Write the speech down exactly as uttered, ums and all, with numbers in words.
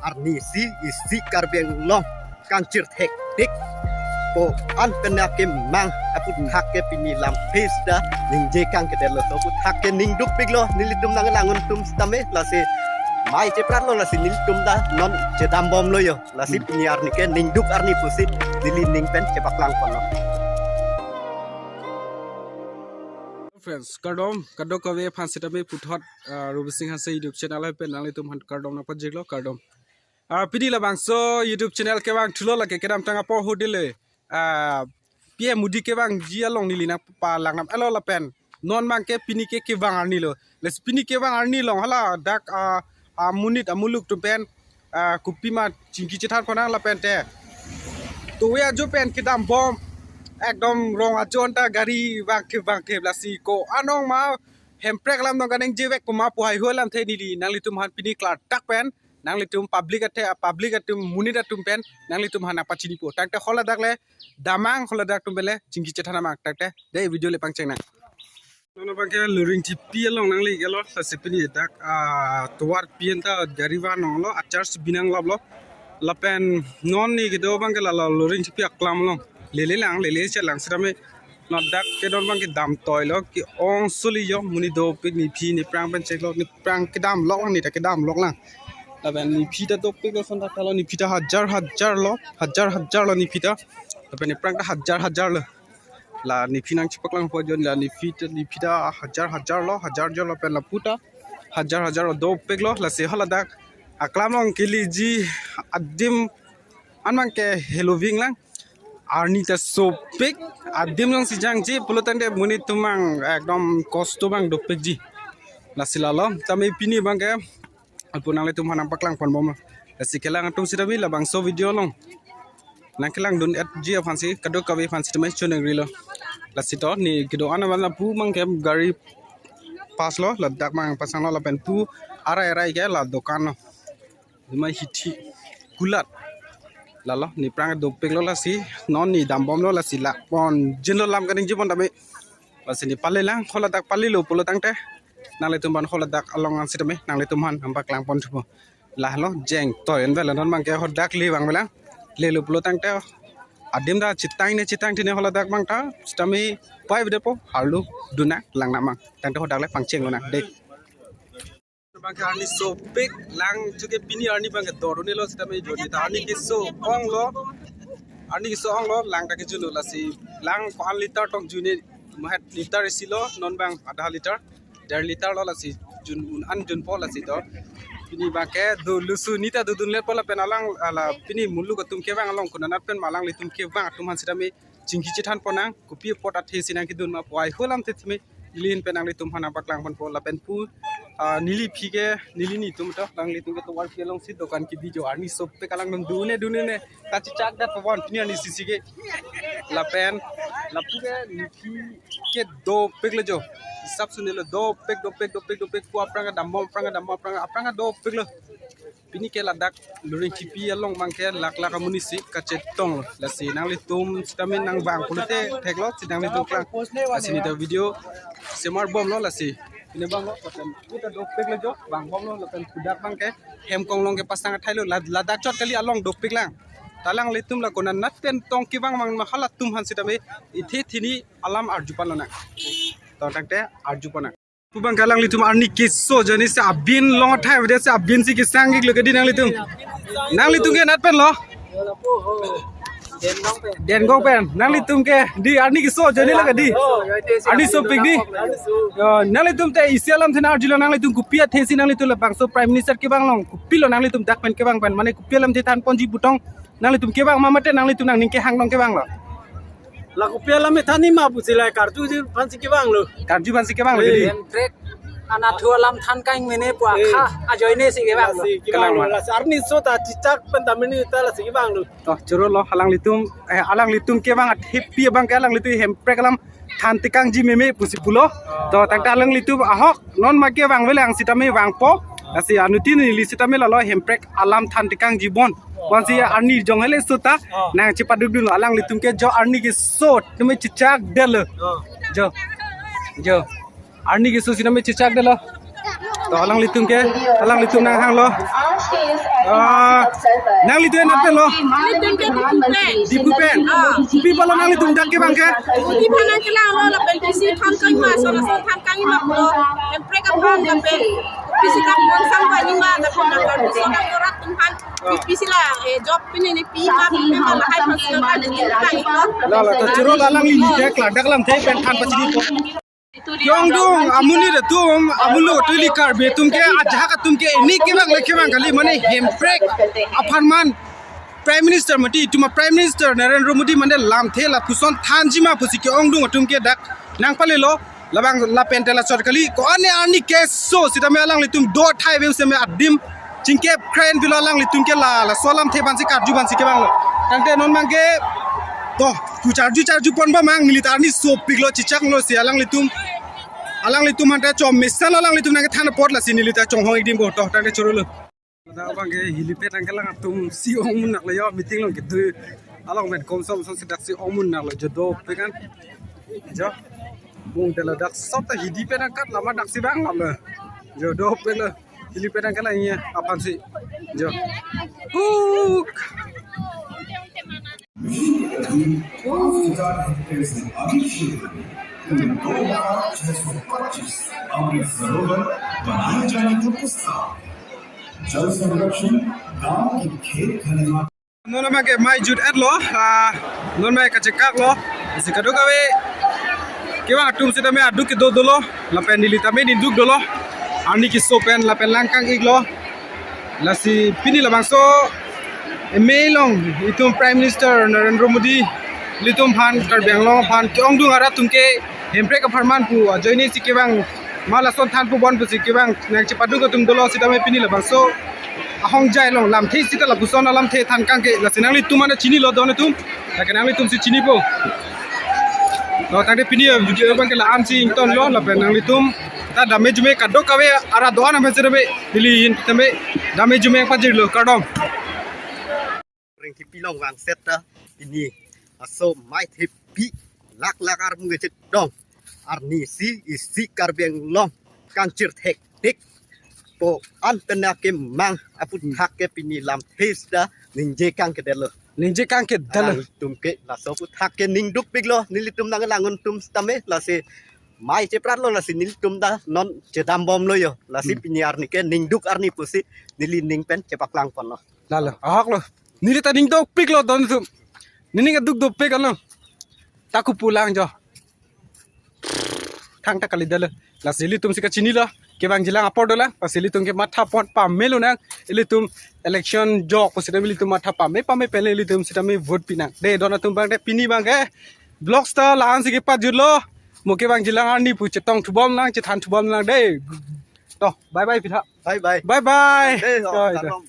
Arnisi isi Karbi Anglong kangchir thektik po an pena kemang aphuthak ke pini lam phes ta ningje kangkedetlo, so aphuthak ke ning dukpiklo, nelitum nanglang un atum sitame, lasi mai chepratlo, lasi nelitum ta non chedambomlo yo, lasi pini arni ke ning duk arni pusi neli ning pen chepaklangponlo. Friends, kardom, kadokave aphan sitame puthot, ah, Rubi Sing Hanse YouTube channel pen nanglitum aphan kardom nangpajirlo, kardom. Ah, pini labangso YouTube channel kevang thulo, lake kedamtang apor ahut dele. Ah, P M Modi kevangji along neli nangpalangnam elo lapen non abangke pini ke kevang arnilo. Lasi pini kevang arni along haladak, ah, ah, amonit amuluk atum pen, ah, kopima chingki chethanponnang lapen te tovar ajo pen kedambom, ekdom rong ajo anta gari vangthe vangthe, lasi ko-an ong ma hemprek alam dong kaningje vek pu ma pu haihui alamthe neli nanglitum aphan pini klardak pen nanglitum public athe, public atum, monit atum pen nanglitum aphan nangpachinipo. Tangte haladak le damnang, haladak atum pen le chingki chethan damnang. Tangte dei video le pangchengnang. Non abangke Loringthepi along nanglelo, lasi pini dak, ah, tovarpi anta gari van onglo, achar si binong laplo. Lapen non neli kedo abangke lalo Loringthepi aklam along lele lang, lele chelang sitame ladak ke non abangke damtoilo, ke-ong suli yo, monit dopik, nephi nephrang pen cheklo, nephrang kedamlok lang, ne ta kedamlok lang. Lapen nephi ta dopiklo, son ta talo, nephi ta hajar hajar lo, hajar hajar lo nephi ta. Lapen nephrang ta hajar hajar lo. La nephi nangchepaklangpo jo, la nephi ta, nephi ta hajar hajar lo, hajar hajar lo pen lapu ta hajar hajar lo dopiklo, lasi haladak aklam along keleji adim an abangke heloving lang. Arni ta sopik, adim along si jangji pulo tangte monit atum abang ekdom kosto abang dopikji. Lasi lalo tame pini abangke lapu nanglitum aphan nangpaklangponbomlo. Lasi kelang atum sitame labangso video along nangkelangdun-etji aphansi kadokave aphan sitame choningrilo. Lasi to neli kedo-an abang lapu abangke gari pass lo, ladak abang pasanglo lapen pu arai arai ke la dokan lo. Lima hithi kulat. Lalo nephrang dopiklo, lasi non neli dambomlo, lasi la ponjinlo lam kaningjepon tame. Lasi neli palelang, haladak palelo pulo tangte nanglitum aphan haladak along an sitame nanglitum aphan nangpaklangponthupo. Lalo jeng toyen vela non abangke hadak le vangvelang. Lelo pulo tangte adim ta chetang ne chetang tine haladak abang ta sitame pai vedepo, arlo dun nanglang nang abang. Tangte hadak le pangchenglonang dei. Abangke arni sopik, lang chuke pini arni abangke dor un-elo sitame jodi ta arni keso onglo, arni keso onglo, lang ta kejunlo, lasi lang ko-an liter tong jun-e, mahet liter isi lo, non abang adha liter, der liter lo, lasi jun un an junpo, lasi to pini abangke do lusu neli ta dodunlepo lapen alang ala pini muluk atum kevang along konat pen ma alanglitum kevang atum aphan sitame chingki chethanponnang, kopi apot athe si nangkedun ma pu haihui alamthe tame neli pen nanglitum aphan nangpaklangponpo lapen pu, ah, neliphi ke, neli netum to, alanglitum ke tovarpi alongsi dokan kebi jo, arni sopik alang dun un-e dun un-e, ta chechakdetpo bon pini arni sisi ke. Lapen lapu ke nephi ke dopiklo jo, hisap sunelo, dopik dopik dopik dopik, pu aphrang dambom, aphrang dambom, aphrang, aphrang dopiklo. Pini ke ladak Loringthepi along abangke lak lak amonit si kachetonglo. Lasi nanglitum sitame nangvang pulote theklo, si nanglitum klang. Lasi neli ta video semarbomlo, lasi pini vanglo, lapen pu ta dopiklo jo, vangbomlo, lapen pu dak abangke hem konglong kepasang athailo, la, ladak chot kali, along dopik lang. Ta alanglitum la konat pen tong kevang abang ma halatum aphan sitame ithe thini alam arjuponlonang. To tangte arjuponang. Pu abangke alanglitum arni keso ajoine si abin along athai avedet si abin si kesang iklo ke dei nanglitum. Nanglitum ke nat pen lo? Dengong pen. Nanglitum ke dei arni keso ajoine lo ke dei. Arni sopik dei. Yo, nanglitum te isi alamthe nang arjulo, nanglitum kopi athe si nanglitum labangso Prime Minister kevang along kopilo nanglitum dak pen kevang pen, mane kopi alamthe thanponji pu tong nanglitum kevang ma mate nanglitum nangning kehang along kevanglo? La kopi alam than-i ma pusi la karjuji aphansi kevanglo. Karju aphansi kevanglo ke dei. Hemprek anatthu alam than kang mene pu akha ajoine si kevanglo. Si kevanglo. Kelang ma. La arni keso ta chechak pen ta mene ta lasi kevanglo. To choro lo alanglitum, eh, alanglitum kevang athepi abangke alanglitum hemprek alam than tekangji meme pusi pulo. To tangte alanglitum ahok non ma kevangvelang sitame vangpo. Lasi anuttin neli sitame lalo hemprek alam than tekangji bon. Bonsi arni jong hele seta nangchepadukdunlo alanglitum ke jo arni keso tame chechakdetlo. Jo. Jo. Arni keso sitame chechakdetlo. To alanglitum ke, alanglitum nanghanglo. Ah, nanglitum anat pen lo? Nanglitum ke Diphu pen. Diphu pen? Ah. Kopi apotlo nanglitum dak kevang ke? Uti aphan nangkelanglo lapen pisi than kangma, sona son than kangma pulo. Hemprek aphan lapen pisi dak non sang ba nima lapen dak kardom sona korat tum aphan. Pisi la, eh, job pini ni pi ma pi ma lahai aphan sona di pi ma ito. La la, ta choro la alangli ni ke klardak lamthe pen than pachini po. Ke-ongdung amonit atum, amulo tuli Karbi atum ke, ajahak atum ke, ini kevang le kevang kali, mane Hemprek aphan man Prime Minister mati, itum a Prime Minister Narendra Modi mane lamthe lapuson thanji ma pusi ke-ongdung atum ke dak nangpalelo, labang lapen te la chot kali, ko-an arni keso sitame alanglitum do thai veu seme adim chingkep kren pilo alanglitum ke la, laso alamthe aphansi karju aphansi kevanglo. Tangte non abang ke, to, ku charju charju pon ba mang, neli ta arni sopiklo, chechaklo si alanglitum. Alanglitum aphan ta chom mesen alanglitum nangkethan apot lasi neli ta chonghong-ik dim ko, to, tangte chorolo. Labang ke helipad nangkelang atum si ongmun naklo jo, meeting along kedo. Along pen komsom som si dak si ongmun naklo jo, dopik an. Jo. Mung te ladak sop ta helipad nangkat lama dak si bang lama. Jo, dopik lo. Helipad nangkelang ya aphansi. Jo. Huk. Mission के अधीन पाँच हजार हेक्टेयर से अधिक क्षेत्र में कुल दो हजार छह सौ पच्चीस अमृत सरोवर बनाए जाने का प्रस्ताव। जल संरक्षण गांव की खेत खलिहान Non abang ke mai jut-etlo, ah, non mai kachekaklo, si kadokave kevang atum sitame aduk kedo dolo, lapen neli tame ningduk dolo, arni keso pen lapen lang kang-iklo, lasi pini labangso amei along itum Prime Minister Narendra Modi ilitum aphan Karbi Anglong aphan ke-ongdung arat atum ke Hemprek apharman pu ajoine si kevang ma lason than pu bon pusi kevang nangchepaduk atum dolo sitame pini labangso ahongjai along lamthe sita lapuson alamthe than kangke lasi nanglitum mane chinilo don atum. Lake nanglitum si chinipo. To tangte pini video abang ke la-an si ingtonlo lapen nanglitum ta dame jume kadokave arat do-an amen sitame neli yin tame dame jume pajirlo kardom. Ring kipi long vangset ta pini aso mai thepi lak lak armu kechetong arni si isi Karbi Anglong kangchir thektik po an pena kemang aputhak ke pini lamthe sita ningje kangkedetlo. Ningje kangkedetlo. Alanglitum ke laso aputhak ke ningdukpiklo nelitum nanglang un atum sitame lasi mai chepratlo lasi nelitum ta non chedambomlo jo lasi pini arni ke ningduk arni pusi neli ning pen chepaklang ponlo. Lalo, ahoklo. Neli ta ningdukpiklo don atum. Neli kaduk dopik ano. Ta kopu lang jo. Thangta kalidetlo. Lasi ilitum si kachinilo. Kevangjilang apor dolang. Lasi ilitum ke matha pon pamelo nang. Ilitum election jok pu sitame ilitum matha pame pame pen ilitum sitame vote pinang. De don atum abang de pini abang ke. Vlogs ta la-an si kepajutlo. Mo kevangjilang arni pu chetong thubom lang, chethan thubom lang de. To, bye bye pitha. Bye bye. Bye bye. Hey, oh, To, to. Shalom.